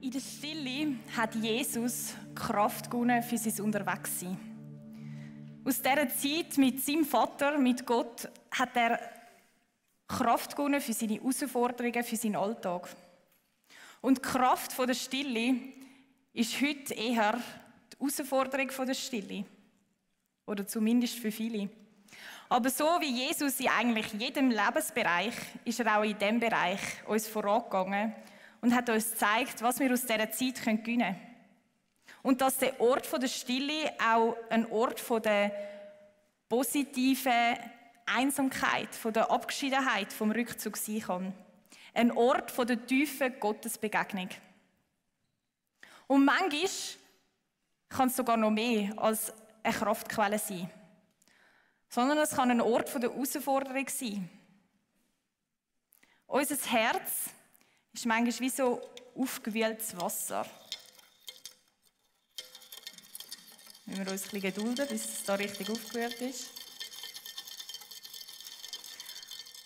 In der Stille hat Jesus Kraft gewonnen für sein Unterwegssein. Aus dieser Zeit mit seinem Vater, mit Gott, hat er Kraft gewonnen für seine Herausforderungen, für seinen Alltag. Und die Kraft der Stille ist heute eher die Herausforderung der Stille. Oder zumindest für viele. Aber so wie Jesus in eigentlich jedem Lebensbereich, ist er auch in diesem Bereich uns vorangegangen und hat uns gezeigt, was wir aus dieser Zeit gewinnen können. Und dass der Ort der Stille auch ein Ort der positiven Einsamkeit, der Abgeschiedenheit, vom Rückzug sein kann. Ein Ort der tiefen Gottesbegegnung. Und manchmal kann es sogar noch mehr als eine Kraftquelle sein. Sondern es kann ein Ort der Herausforderung sein. Unser Herz ist manchmal wie so aufgewühltes Wasser. Müssen wir uns ein bisschen gedulden, bis es da richtig aufgewühlt ist.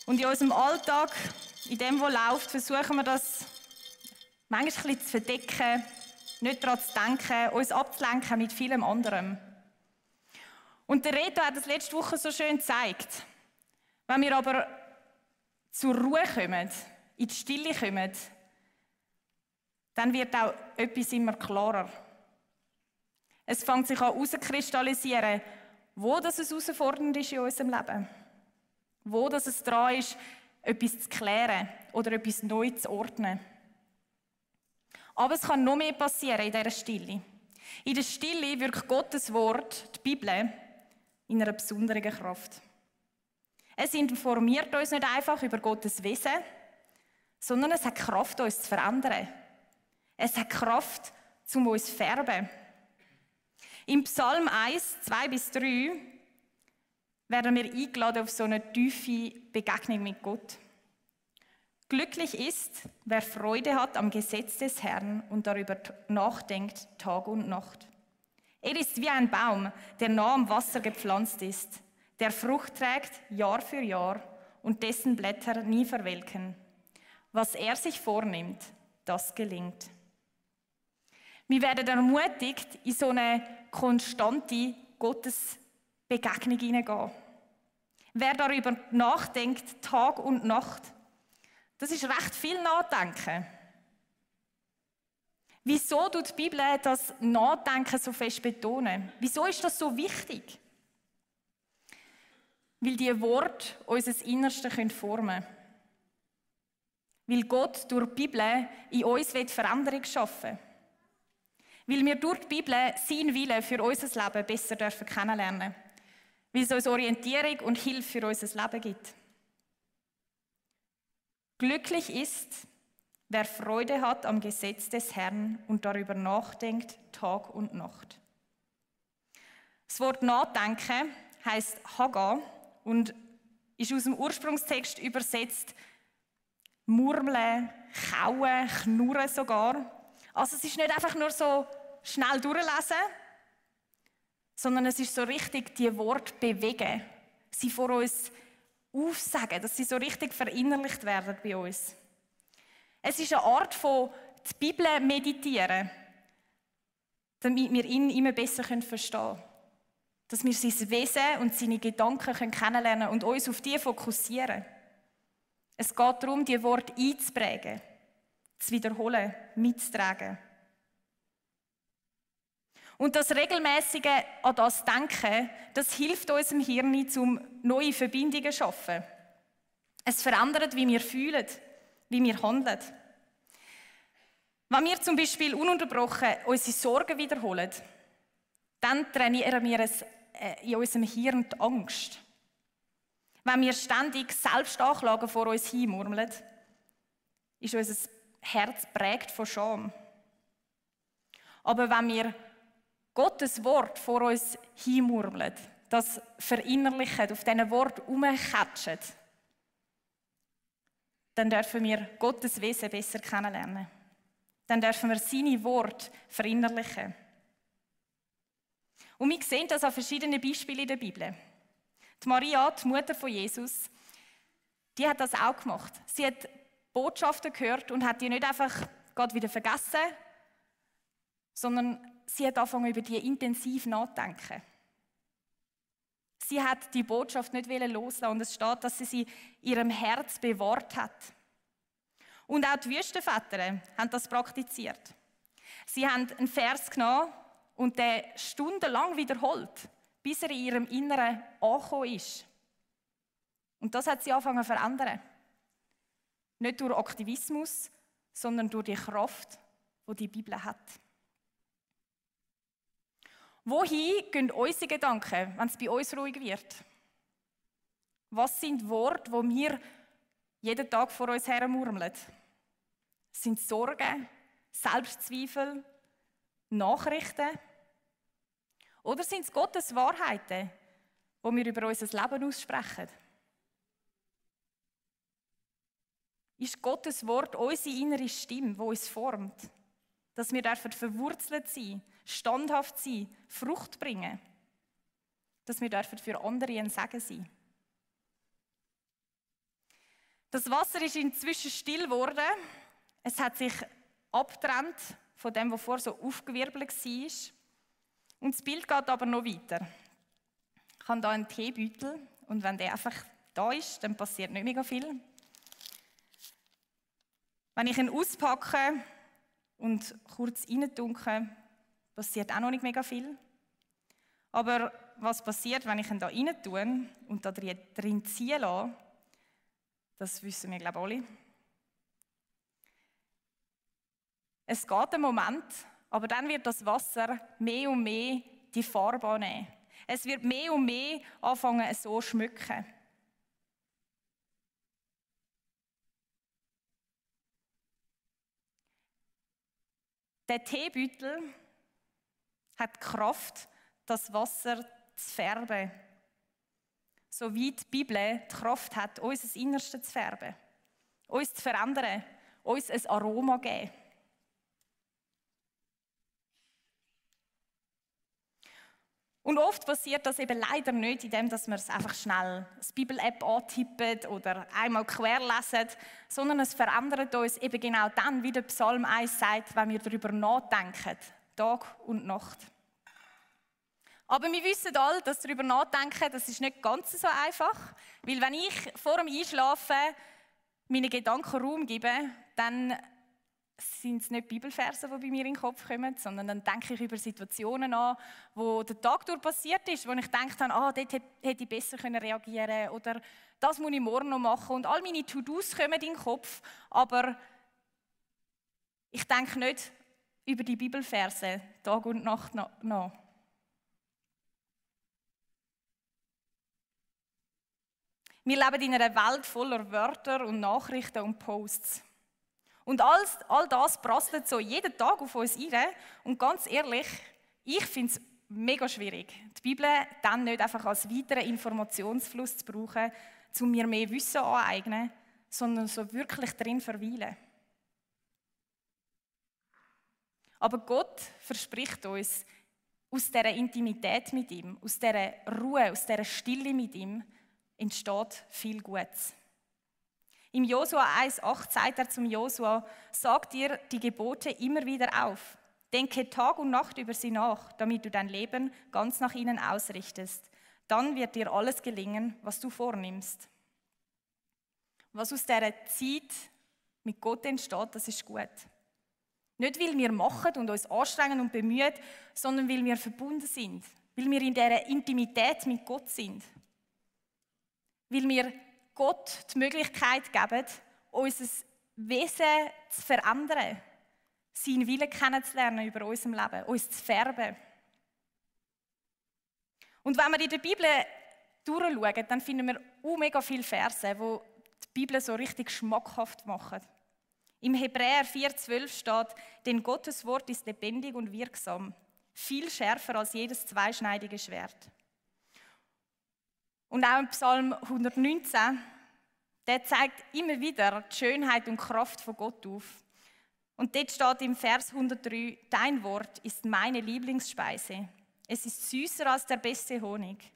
Und in unserem Alltag, in dem, was läuft, versuchen wir das manchmal ein bisschen zu verdecken, nicht daran zu denken, uns abzulenken mit vielem anderem. Und der Reto hat das letzte Woche so schön gezeigt. Wenn wir aber zur Ruhe kommen, in die Stille kommen, dann wird auch etwas immer klarer. Es fängt sich an herauszukristallisieren, wo das es herausfordernd ist in unserem Leben. Wo das es dran ist, etwas zu klären oder etwas neu zu ordnen. Aber es kann noch mehr passieren in dieser Stille. In der Stille wirkt Gottes Wort, die Bibel, in einer besonderen Kraft. Es informiert uns nicht einfach über Gottes Wesen, sondern es hat Kraft, uns zu verändern. Es hat Kraft, um uns zu färben. Im Psalm 1, 2-3 werden wir eingeladen auf so eine tiefe Begegnung mit Gott. Glücklich ist, wer Freude hat am Gesetz des Herrn und darüber nachdenkt Tag und Nacht. Er ist wie ein Baum, der nah am Wasser gepflanzt ist, der Frucht trägt Jahr für Jahr und dessen Blätter nie verwelken. Was er sich vornimmt, das gelingt. Wir werden ermutigt, in so eine konstante Gottesbegegnung hineingehen. Wer darüber nachdenkt, Tag und Nacht, das ist recht viel Nachdenken. Wieso tut die Bibel das Nachdenken so fest betonen? Wieso ist das so wichtig? Weil diese Worte unser Innerstes formen können. Weil Gott durch die Bibel in uns Veränderung schaffen will. Weil wir durch die Bibel seinen Willen für unser Leben besser kennenlernen dürfen. Weil es uns Orientierung und Hilfe für unser Leben gibt. Glücklich ist, wer Freude hat am Gesetz des Herrn und darüber nachdenkt Tag und Nacht. Das Wort Nachdenken heisst Haga und ist aus dem Ursprungstext übersetzt murmeln, kauen, knurren sogar. Also es ist nicht einfach nur so schnell durchlesen, sondern es ist so richtig die Worte bewegen, sie vor uns aufsagen, dass sie so richtig verinnerlicht werden bei uns. Es ist eine Art von die Bibel meditieren, damit wir ihn immer besser verstehen können. Dass wir sein Wesen und seine Gedanken kennenlernen und uns auf die fokussieren. Es geht darum, die Worte einzuprägen, zu wiederholen, mitzutragen. Und das regelmäßige an das Denken, das hilft unserem Hirn, um neue Verbindungen zu schaffen. Es verändert, wie wir fühlen, wie wir handeln. Wenn wir zum Beispiel ununterbrochen unsere Sorgen wiederholen, dann trainieren wir in unserem Hirn die Angst. Wenn wir ständig Selbstanklagen vor uns hinmurmeln, ist unser Herz geprägt von Scham. Aber wenn wir Gottes Wort vor uns hinmurmeln, das verinnerlichen, auf diesen Wort herumkatschen, dann dürfen wir Gottes Wesen besser kennenlernen. Dann dürfen wir seine Worte verinnerlichen. Und wir sehen das an verschiedenen Beispielen in der Bibel. Die Maria, die Mutter von Jesus, die hat das auch gemacht. Sie hat Botschaften gehört und hat die nicht einfach gerade wieder vergessen, sondern sie hat angefangen, über die intensiv nachzudenken. Sie hat die Botschaft nicht loslassen und es steht, dass sie in ihrem Herz bewahrt hat. Und auch die Wüstenväter haben das praktiziert. Sie haben einen Vers genommen und den stundenlang wiederholt, bis er in ihrem Inneren angekommen ist. Und das hat sie angefangen zu verändern. Nicht durch Aktivismus, sondern durch die Kraft, die die Bibel hat. Wohin gehen unsere Gedanken, wenn es bei uns ruhig wird? Was sind Worte, die wir jeden Tag vor uns hermurmeln? Sind es Sorgen, Selbstzweifel, Nachrichten? Oder sind es Gottes Wahrheiten, die wir über unser Leben aussprechen? Ist Gottes Wort unsere innere Stimme, die uns formt? Dass wir verwurzelt sein, standhaft sein, Frucht bringen. Dass wir für andere ein Segen sein. Das Wasser ist inzwischen still geworden. Es hat sich abgetrennt von dem, was vorher so aufgewirbelt war. Und das Bild geht aber noch weiter. Ich habe hier einen Teebeutel und wenn der einfach da ist, dann passiert nicht mega viel. Wenn ich ihn auspacke und kurz reindunke, passiert auch noch nicht mega viel. Aber was passiert, wenn ich ihn da rein tue und da drin ziehen lasse, das wissen wir, glaube ich, alle. Es geht einen Moment, aber dann wird das Wasser mehr und mehr die Farbe annehmen. Es wird mehr und mehr anfangen, so zu schmücken. Der Teebeutel hat die Kraft, das Wasser zu färben. So wie die Bibel die Kraft hat, uns das Innerste zu färben, uns zu verändern, uns ein Aroma zu geben. Und oft passiert das eben leider nicht, indem wir es einfach schnell als Bibel-App antippt oder einmal querlesen, sondern es verändert uns eben genau dann, wie der Psalm 1 sagt, wenn wir darüber nachdenken, Tag und Nacht. Aber wir wissen alle, dass darüber nachdenken, das ist nicht ganz so einfach, weil wenn ich vor dem Einschlafen meine Gedanken Raum gebe, dann sind es nicht Bibelverse, die bei mir in den Kopf kommen, sondern dann denke ich über Situationen an, wo der Tag durch passiert ist, wo ich gedacht habe, dort hätte ich besser reagieren können oder das muss ich morgen noch machen. Und all meine To-Dos kommen in den Kopf, aber ich denke nicht über die Bibelverse Tag und Nacht nach. Wir leben in einer Welt voller Wörter und Nachrichten und Posts. Und all das prasselt so jeden Tag auf uns rein. Und ganz ehrlich, ich finde es mega schwierig, die Bibel dann nicht einfach als weiteren Informationsfluss zu brauchen, um mir mehr Wissen aneignen, sondern so wirklich drin verweilen. Aber Gott verspricht uns, aus dieser Intimität mit ihm, aus dieser Ruhe, aus dieser Stille mit ihm, entsteht viel Gutes. Im Josua 1,8 sagt er zum Josua: Sag dir die Gebote immer wieder auf. Denke Tag und Nacht über sie nach, damit du dein Leben ganz nach ihnen ausrichtest. Dann wird dir alles gelingen, was du vornimmst. Was aus dieser Zeit mit Gott entsteht, das ist gut. Nicht, weil wir machen und uns anstrengen und bemühen, sondern weil wir verbunden sind. Weil wir in dieser Intimität mit Gott sind. Weil wir Gott die Möglichkeit geben, unser Wesen zu verändern, seinen Willen kennenzulernen über unserem Leben, uns zu färben. Und wenn wir in der Bibel durchschauen, dann finden wir mega viele Verse, die die Bibel so richtig schmackhaft machen. Im Hebräer 4,12 steht: Denn Gottes Wort ist lebendig und wirksam, viel schärfer als jedes zweischneidige Schwert. Und auch im Psalm 119, der zeigt immer wieder die Schönheit und Kraft von Gott auf. Und dort steht im Vers 103: Dein Wort ist meine Lieblingsspeise. Es ist süßer als der beste Honig.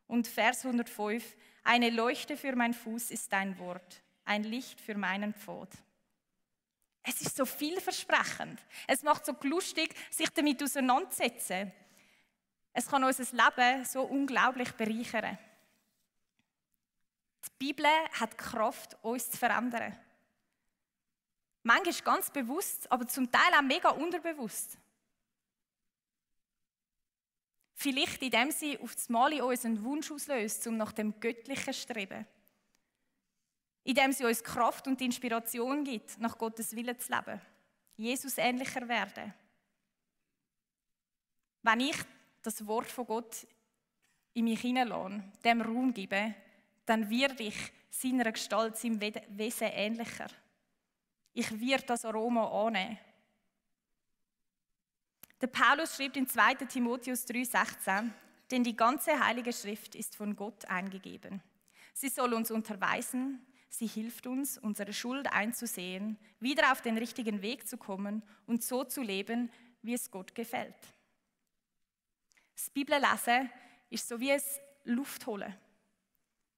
Und Vers 105: Eine Leuchte für mein Fuß ist dein Wort, ein Licht für meinen Pfad. Es ist so vielversprechend. Es macht so lustig, sich damit auseinanderzusetzen. Es kann unser Leben so unglaublich bereichern. Die Bibel hat die Kraft, uns zu verändern. Manchmal ganz bewusst, aber zum Teil auch mega unterbewusst. Vielleicht indem sie auf das Mal in uns einen Wunsch auslöst, um nach dem Göttlichen zu streben. Indem sie uns Kraft und Inspiration gibt, nach Gottes Willen zu leben. Jesus ähnlicher werden. Wenn ich das Wort von Gott in mich hineinlasse, dem Raum gebe, dann werde ich seiner Gestalt, seinem Wesen ähnlicher. Ich werde das Aroma annehmen. Der Paulus schreibt in 2. Timotheus 3,16, denn die ganze Heilige Schrift ist von Gott eingegeben. Sie soll uns unterweisen, sie hilft uns, unsere Schuld einzusehen, wieder auf den richtigen Weg zu kommen und so zu leben, wie es Gott gefällt. Das Bibellesen ist so wie ein Luftholen.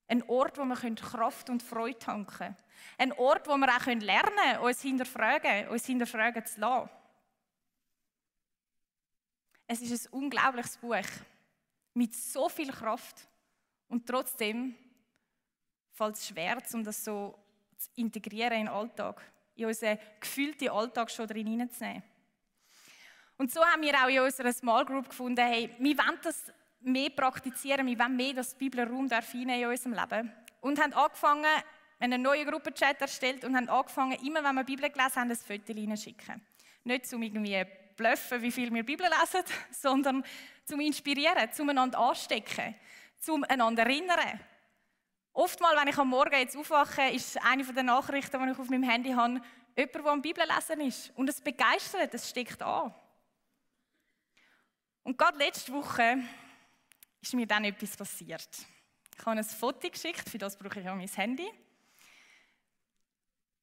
Ein Ort, wo wir Kraft und Freude tanken können. Ein Ort, wo wir auch lernen können, uns hinterfragen zu lassen. Es ist ein unglaubliches Buch mit so viel Kraft und trotzdem fällt es schwer, um das so zu integrieren in den Alltag, in unseren gefühlten Alltag schon drin hineinzunehmen. Und so haben wir auch in unserer Small Group gefunden, hey, wir wollen das mehr praktizieren, wir wollen mehr das Bibelraum in unserem Leben. Und haben angefangen, einen neuen Gruppenchat erstellt und haben angefangen, immer wenn wir Bibel gelesen haben, ein Foto hineinschicken. Nicht um irgendwie bluffen, wie viel wir Bibel lesen, sondern zum Inspirieren, zum einander anstecken, zum einander erinnern. Oftmals, wenn ich am Morgen jetzt aufwache, ist eine der Nachrichten, die ich auf meinem Handy habe, jemand, der am Bibel lesen ist. Und es begeistert, es steckt an. Und gerade letzte Woche ist mir dann etwas passiert. Ich habe ein Foto geschickt, für das brauche ich ja mein Handy.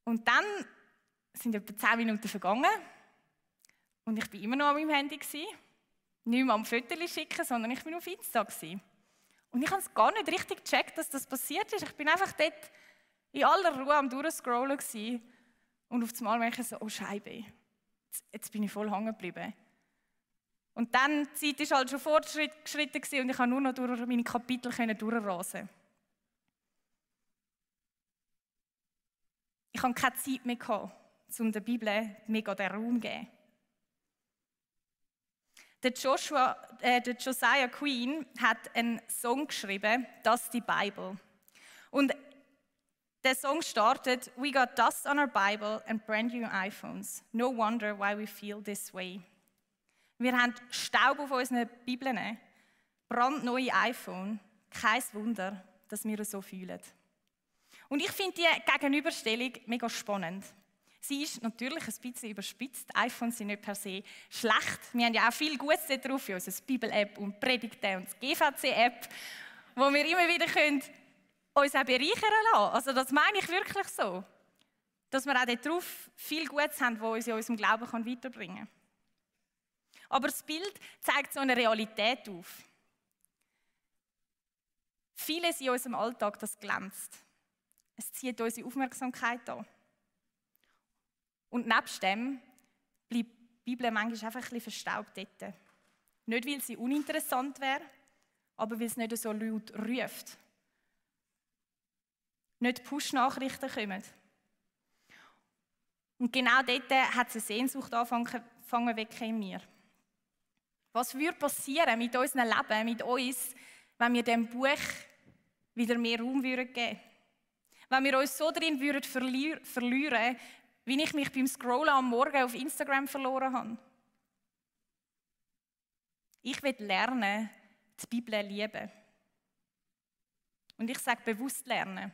Und dann sind etwa 10 Minuten vergangen und ich war immer noch an meinem Handy. Nicht mehr am Foto schicken, sondern ich war auf Insta. Und ich habe es gar nicht richtig gecheckt, dass das passiert ist. Ich bin einfach dort in aller Ruhe am Durchscrollen und auf einmal merke ich so, oh Scheibe, jetzt bin ich voll hängen geblieben. Und dann, die Zeit war halt schon fortgeschritten und ich konnte nur noch durch meine Kapitel durchrasen. Ich hatte keine Zeit mehr, um der Bibel mega den Raum zu geben. Der Josiah Quinn hat einen Song geschrieben, «Das die Bible». Und der Song startet, «We got dust on our Bible and brand new iPhones. No wonder why we feel this way.» Wir haben Staub auf unseren Bibeln, brandneue iPhone. Kein Wunder, dass wir uns so fühlen. Und ich finde die Gegenüberstellung mega spannend. Sie ist natürlich ein bisschen überspitzt. iPhones sind nicht per se schlecht. Wir haben ja auch viel Gutes drauf, wie unsere Bibel-App und Predigten und die GVC-App, wo wir immer wieder uns auch bereichern lassen. Also das meine ich wirklich so. Dass wir auch dort drauf viel Gutes haben, das uns in unserem Glauben weiterbringen kann. Aber das Bild zeigt so eine Realität auf. Vieles in unserem Alltag, das glänzt. Es zieht unsere Aufmerksamkeit an. Und nebst dem bleibt die Bibel manchmal einfach ein bisschen verstaubt dort. Nicht, weil sie uninteressant wäre, aber weil es nicht so laut ruft. Nicht Push-Nachrichten kommen. Und genau dort hat es eine Sehnsucht angefangen zu wecken in mir. Was würde passieren mit unserem Leben, mit uns, wenn wir dem Buch wieder mehr Raum geben würden? Wenn wir uns so drin verlieren, wie ich mich beim Scrollen am Morgen auf Instagram verloren habe. Ich will lernen, die Bibel lieben. Und ich sage bewusst lernen.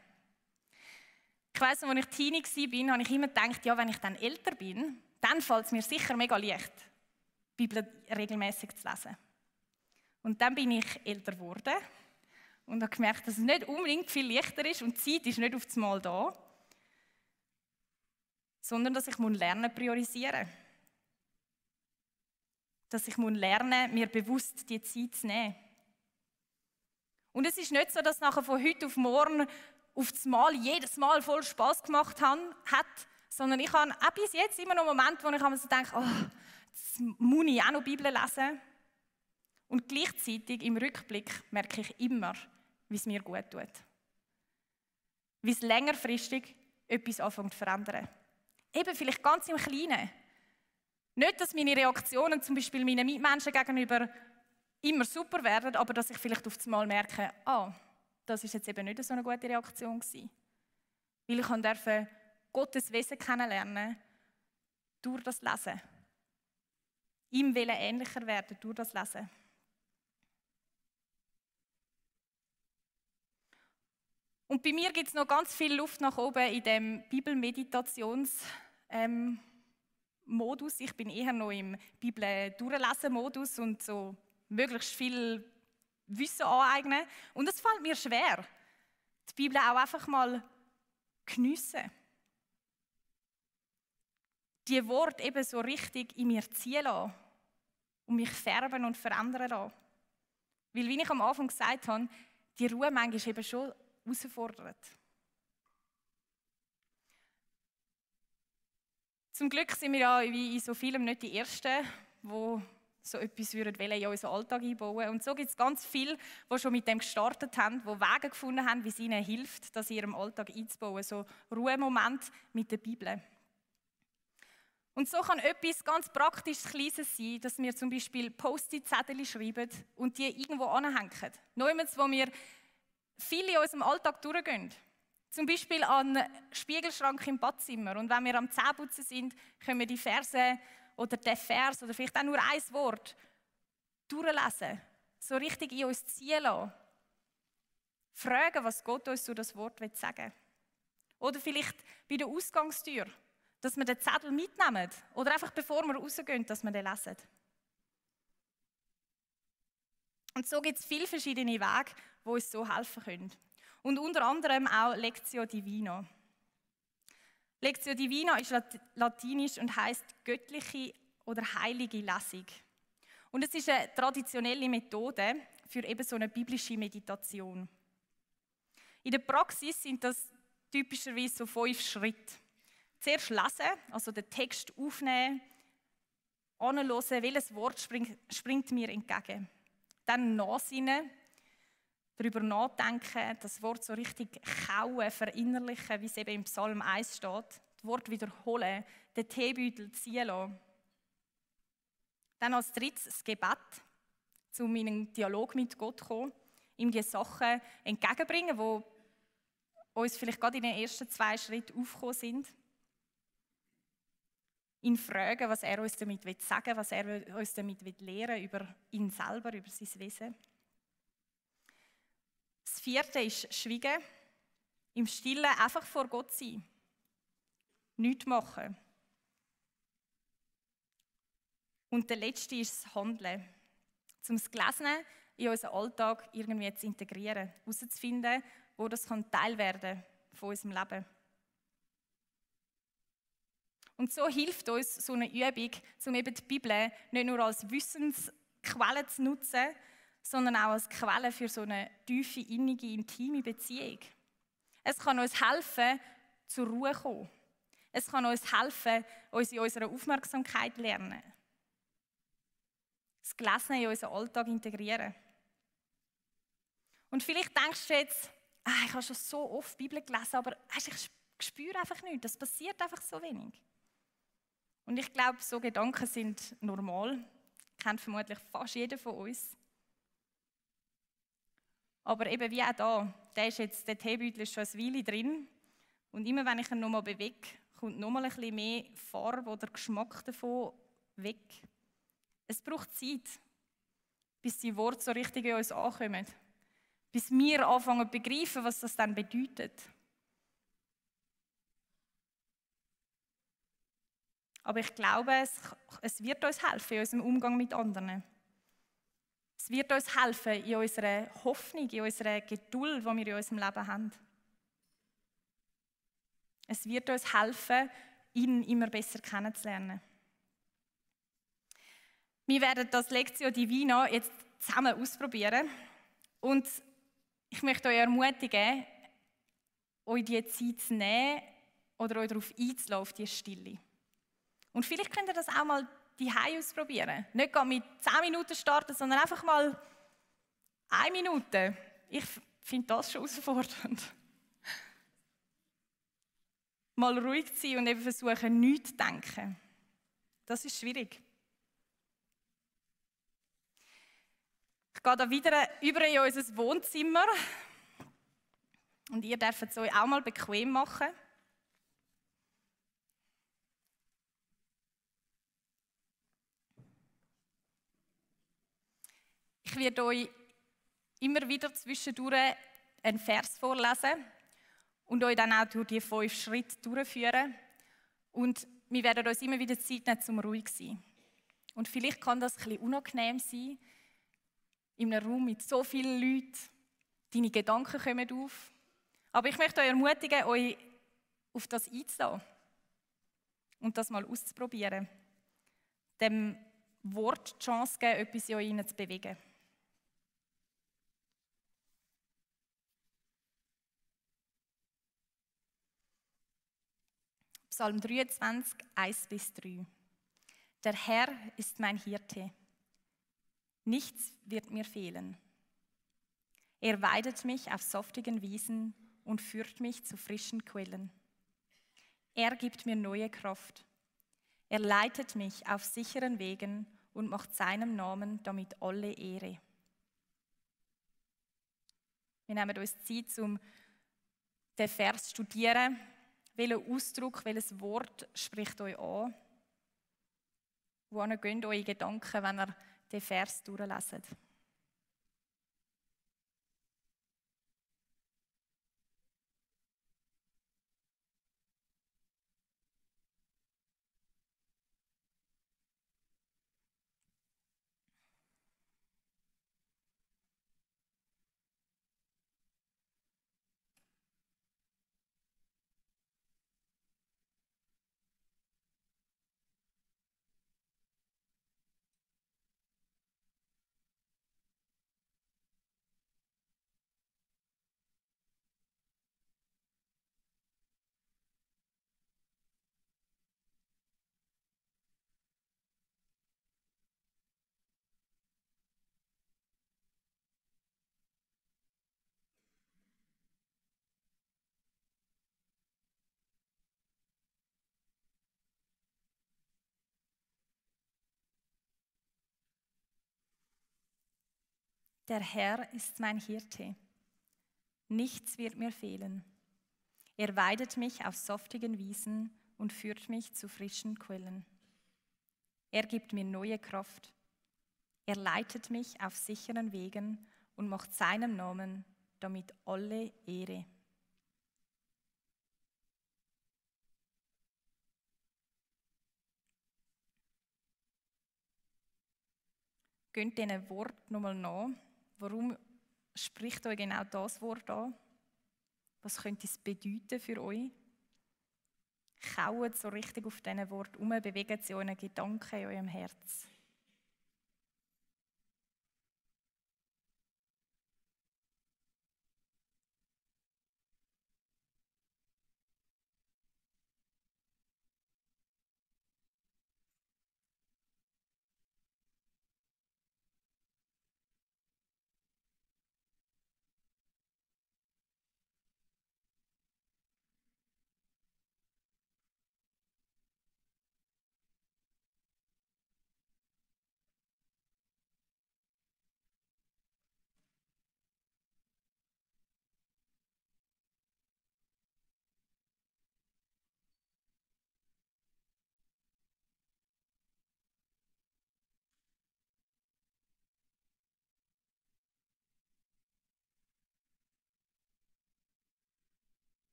Ich weiss, als ich Teenie war, habe ich immer gedacht, ja, wenn ich dann älter bin, dann fällt es mir sicher mega leicht, die Bibel regelmäßig zu lesen. Und dann bin ich älter geworden und habe gemerkt, dass es nicht unbedingt viel leichter ist und die Zeit ist nicht auf das Mal da, sondern dass ich lernen priorisieren muss. Dass ich lernen mir bewusst die Zeit zu nehmen. Und es ist nicht so, dass nachher von heute auf morgen auf das Mal jedes Mal voll Spass gemacht hat, sondern ich habe auch bis jetzt immer noch Momente, wo ich so denke, oh, jetzt muss ich auch noch Bibel lesen. Und gleichzeitig im Rückblick merke ich immer, wie es mir gut tut. Wie es längerfristig etwas anfängt zu verändern. Eben vielleicht ganz im Kleinen. Nicht, dass meine Reaktionen zum Beispiel meinen Mitmenschen gegenüber immer super werden, aber dass ich vielleicht auf einmal merke, das ist jetzt eben nicht so eine gute Reaktion gewesen. Weil ich durfte Gottes Wesen kennenlernen durch das Lesen. Ihm wollen ähnlicher werden durch das Lesen. Und bei mir gibt es noch ganz viel Luft nach oben in dem Bibelmeditationsmodus. Ich bin eher noch im Bibel-Durchlesen-Modus und so möglichst viel Wissen aneignen. Und es fällt mir schwer, die Bibel auch einfach mal geniessen. Die Worte eben so richtig in mir ziehen lassen und mich färben und verändern lassen. Weil, wie ich am Anfang gesagt habe, die Ruhe manchmal eben schon herausfordert. Zum Glück sind wir ja wie in so vielem nicht die Ersten, die so etwas in unseren Alltag einbauen wollen. Und so gibt es ganz viele, die schon mit dem gestartet haben, die Wege gefunden haben, wie es ihnen hilft, das in ihrem Alltag einzubauen. So Ruhemoment mit der Bibel. Und so kann etwas ganz praktisch Kleines sein, dass wir zum Beispiel Post-it-Zettel schreiben und die irgendwo anhängen. Nirgends, wo wir viele in unserem Alltag durchgehen. Zum Beispiel an den Spiegelschrank im Badzimmer. Und wenn wir am Zähneputzen sind, können wir die Verse oder den Vers oder vielleicht auch nur ein Wort durchlesen. So richtig in uns ziehen lassen. Fragen, was Gott uns durch das Wort sagen will. Oder vielleicht bei der Ausgangstür, dass wir den Zettel mitnehmen. Oder einfach bevor wir rausgehen, dass wir den lesen. Und so gibt es viele verschiedene Wege, die uns so helfen können. Und unter anderem auch Lectio Divina. Lectio Divina ist latinisch und heisst göttliche oder heilige Lesung. Und es ist eine traditionelle Methode für eben so eine biblische Meditation. In der Praxis sind das typischerweise so 5 Schritte. Zuerst lesen, also den Text aufnehmen, anhören, welches Wort springt mir entgegen. Dann nachsinnen, darüber nachdenken, das Wort so richtig kauen, verinnerlichen, wie es eben im Psalm 1 steht. Das Wort wiederholen, den Teebeutel ziehen lassen. Dann als drittes das Gebet, um in einen Dialog mit Gott zu kommen, ihm die Sachen entgegenbringen, die uns vielleicht gerade in den ersten 2 Schritten aufgekommen sind. Ihn fragen, was er uns damit sagen will, was er uns damit lehren will, über ihn selber, über sein Wesen. Das 4. ist Schweigen, im Stillen einfach vor Gott sein, nichts machen. Und der letzte ist das Handeln, um das Gelesene in unseren Alltag irgendwie zu integrieren, herauszufinden, wo das Teil werden kann von unserem Leben. Und so hilft uns so eine Übung, um eben die Bibel nicht nur als Wissensquelle zu nutzen, sondern auch als Quelle für so eine tiefe, innige, intime Beziehung. Es kann uns helfen, zur Ruhe zu kommen. Es kann uns helfen, uns in unserer Aufmerksamkeit zu lernen. Das Gelesene in unseren Alltag integrieren. Und vielleicht denkst du jetzt, ich habe schon so oft die Bibel gelesen, aber ich spüre einfach nichts, das passiert einfach so wenig. Und ich glaube, so Gedanken sind normal, kennt vermutlich fast jeder von uns. Aber eben wie auch da, der Teebeutel ist schon eine Weile drin. Und immer wenn ich ihn nochmal bewege, kommt nochmal ein bisschen mehr Farbe oder Geschmack davon weg. Es braucht Zeit, bis die Worte so richtig in uns ankommen. Bis wir anfangen zu begreifen, was das dann bedeutet. Aber ich glaube, es wird uns helfen in unserem Umgang mit anderen. Es wird uns helfen in unserer Hoffnung, in unserer Geduld, die wir in unserem Leben haben. Es wird uns helfen, ihn immer besser kennenzulernen. Wir werden das Lectio Divina jetzt zusammen ausprobieren. Und ich möchte euch ermutigen, euch die Zeit zu nehmen oder euch darauf einzulassen, auf diese Stille. Und vielleicht könnt ihr das auch mal daheim ausprobieren. Nicht gar mit 10 Minuten starten, sondern einfach mal 1 Minute. Ich finde das schon herausfordernd. Mal ruhig sein und eben versuchen, nichts zu denken. Das ist schwierig. Ich gehe da wieder über in unser Wohnzimmer. Und ihr dürft es euch auch mal bequem machen. Ich werde euch immer wieder zwischendurch einen Vers vorlesen und euch dann auch durch die 5 Schritte durchführen. Und wir werden uns immer wieder Zeit nehmen, um ruhig zu sein. Und vielleicht kann das ein bisschen unangenehm sein, in einem Raum mit so vielen Leuten. Deine Gedanken kommen auf. Aber ich möchte euch ermutigen, euch auf das einzulassen und das mal auszuprobieren. Dem Wort die Chance geben, etwas in euch hinein zu bewegen. Psalm 23, 1-3. Der Herr ist mein Hirte. Nichts wird mir fehlen. Er weidet mich auf saftigen Wiesen und führt mich zu frischen Quellen. Er gibt mir neue Kraft. Er leitet mich auf sicheren Wegen und macht seinem Namen damit alle Ehre. Wir nehmen uns Zeit, um den Vers zu studieren. Welcher Ausdruck, welches Wort spricht euch an? Wohin gehen eure Gedanken, wenn ihr den Vers durchleset? Der Herr ist mein Hirte. Nichts wird mir fehlen. Er weidet mich auf saftigen Wiesen und führt mich zu frischen Quellen. Er gibt mir neue Kraft. Er leitet mich auf sicheren Wegen und macht seinem Namen damit alle Ehre. Geht diesen Wort nochmal nach. Warum spricht euch genau das Wort an? Was könnte es bedeuten für euch? Kaut so richtig auf diesen Wort herum, bewegen sie euren Gedanken in eurem Herz. Der Herr ist mein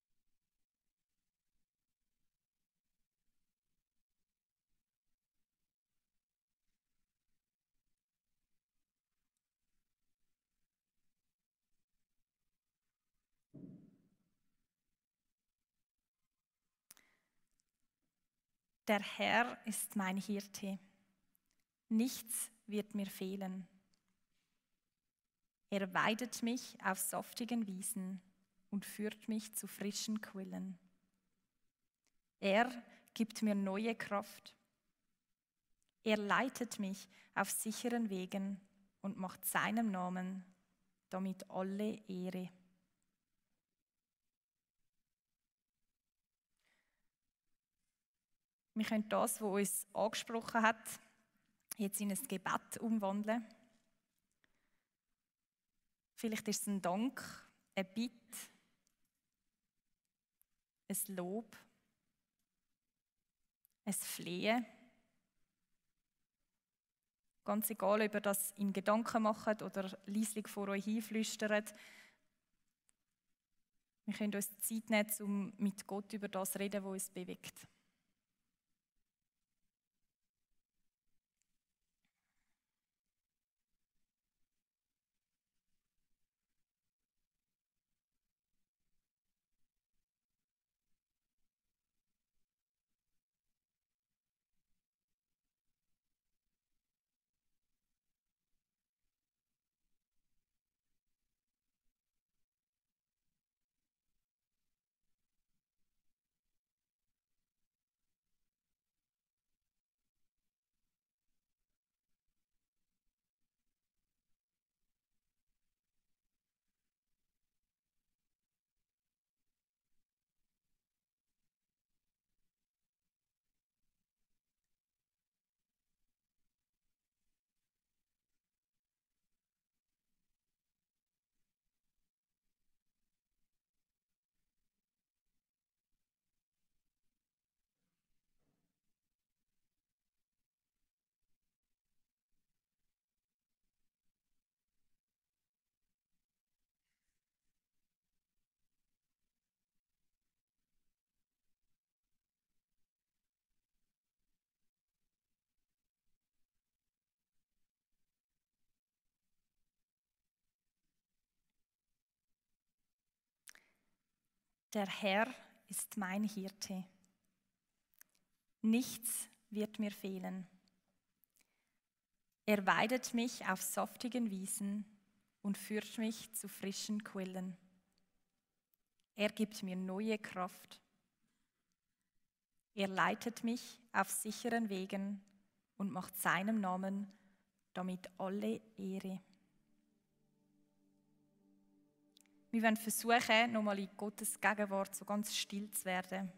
Hirte. Nichts wird mir fehlen. Er weidet mich auf saftigen Wiesen und führt mich zu frischen Quellen. Er gibt mir neue Kraft. Er leitet mich auf sicheren Wegen und macht seinem Namen damit alle Ehre. Der Herr ist mein Hirte. Nichts wird mir fehlen. Er weidet mich auf saftigen Wiesen und führt mich zu frischen Quellen. Er gibt mir neue Kraft. Er leitet mich auf sicheren Wegen und macht seinem Namen damit alle Ehre. Wir können das, was uns angesprochen hat, jetzt in ein Gebet umwandeln. Vielleicht ist es ein Dank, eine Bitte, ein Lob, ein Flehen. Ganz egal, ob ihr das in Gedanken macht oder leislich vor euch hinflüstert. Wir können uns Zeit nehmen, um mit Gott über das zu reden, was uns bewegt. Der Herr ist mein Hirte. Nichts wird mir fehlen. Er weidet mich auf saftigen Wiesen und führt mich zu frischen Quellen. Er gibt mir neue Kraft. Er leitet mich auf sicheren Wegen und macht seinem Namen damit alle Ehre. Wir wollen versuchen, nochmal in Gottes Gegenwart so ganz still zu werden.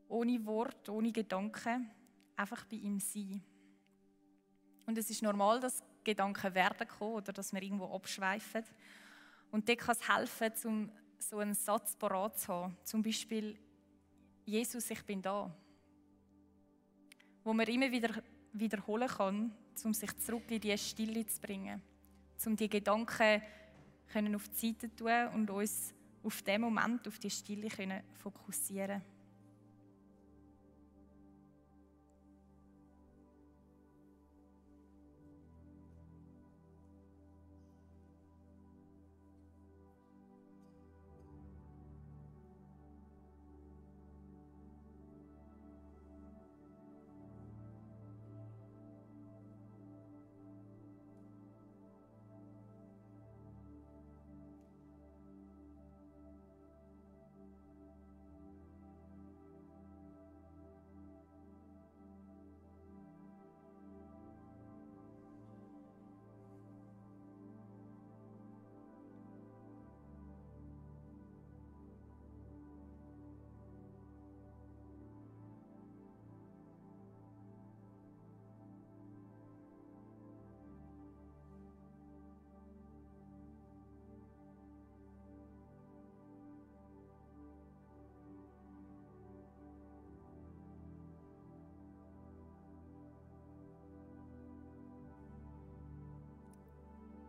Ohne Wort, ohne Gedanken, einfach bei ihm sein. Und es ist normal, dass Gedanken werden kommen oder dass wir irgendwo abschweifen. Und dort kann es helfen, um so einen Satz parat zu haben. Zum Beispiel, Jesus, ich bin da. Wo man immer wieder wiederholen kann, um sich zurück in diese Stille zu bringen. Um die Gedanken auf die Seite zu tun und uns auf den Moment, auf die Stille fokussieren.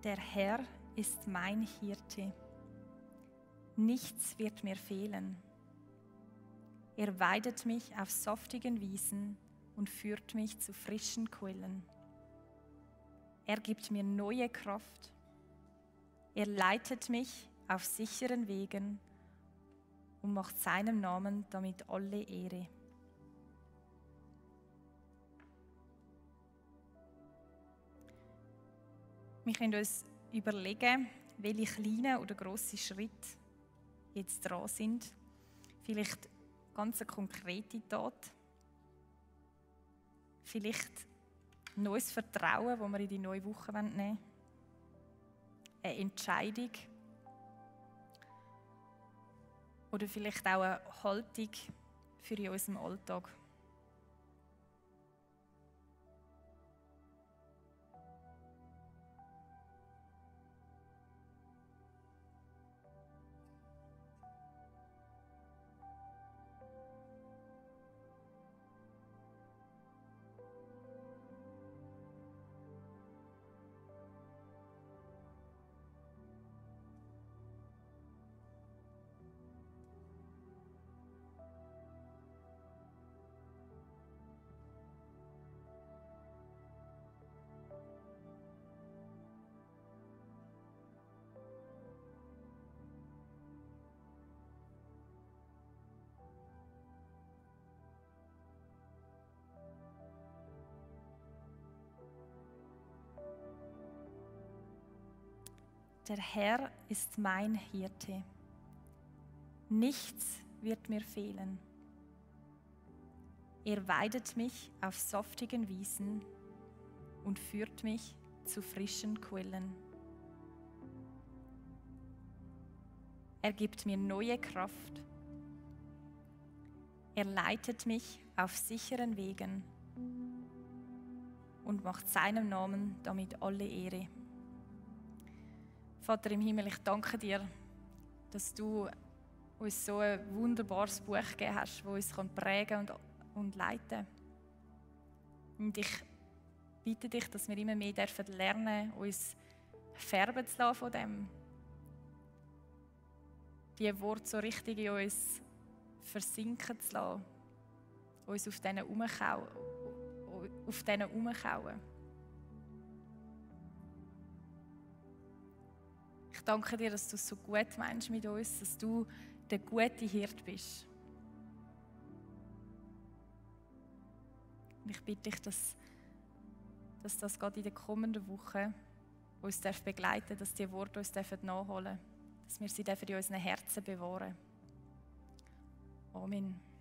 Der Herr ist mein Hirte. Nichts wird mir fehlen. Er weidet mich auf saftigen Wiesen und führt mich zu frischen Quellen. Er gibt mir neue Kraft. Er leitet mich auf sicheren Wegen und macht seinem Namen damit alle Ehre. Wir können uns überlegen, welche kleinen oder grossen Schritte jetzt dran sind. Vielleicht ganz eine konkrete Tat. Vielleicht neues Vertrauen, das wir in die neue Woche nehmen wollen. Eine Entscheidung. Oder vielleicht auch eine Haltung für in unserem Alltag. Der Herr ist mein Hirte. Nichts wird mir fehlen. Er weidet mich auf saftigen Wiesen und führt mich zu frischen Quellen. Er gibt mir neue Kraft. Er leitet mich auf sicheren Wegen und macht seinem Namen damit alle Ehre. Vater im Himmel, ich danke dir, dass du uns so ein wunderbares Buch gegeben hast, das uns prägen und leiten kann. Und ich bitte dich, dass wir immer mehr lernen dürfen, uns färben zu lassen von dem. Die Worte so richtig in uns versinken zu lassen. Uns auf denen umkauen. Ich danke dir, dass du es so gut meinst mit uns, dass du der gute Hirt bist. Und ich bitte dich, dass das gerade in den kommenden Wochen uns begleiten darf, dass die Worte uns nachholen dürfen, dass wir sie in unseren Herzen bewahren. Amen.